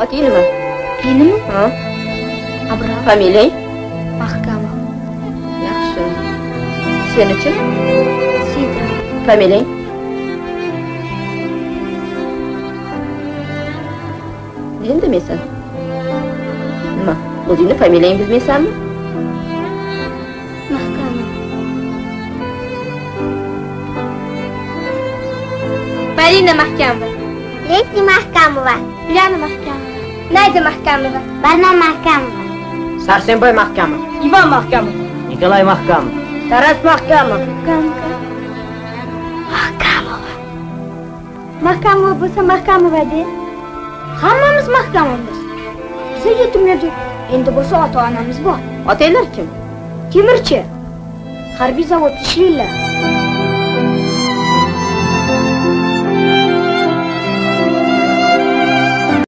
Oting nima? Menimi? Ha. Abror. Familiyang? Mahkamov. Yaxshi. Senichi? Sidorov. Familiyang? Ne indamaysan? Nima? O'zingni familiyangni bilmaysanmi? Mahkamov. Polina Mahkamova. Lesli Mahkamova. Ulyana Mahkamova. Надя Mahkamova. Barno Mahkamova. Sarsenboy Mahkamov. Ivan Mahkamov. Nikolay Mahkamov. Taras Mahkamov. Mahkamova. Mahkamova. Mahkamova bo'lsa Mahkamova de. Hammamiz Mahkamovmiz. Biz yetim edik. Endi bo'lsa ota-onamiz bor. Otanglar kim? Temirchi. Harbiy zavodda ishlaydilar.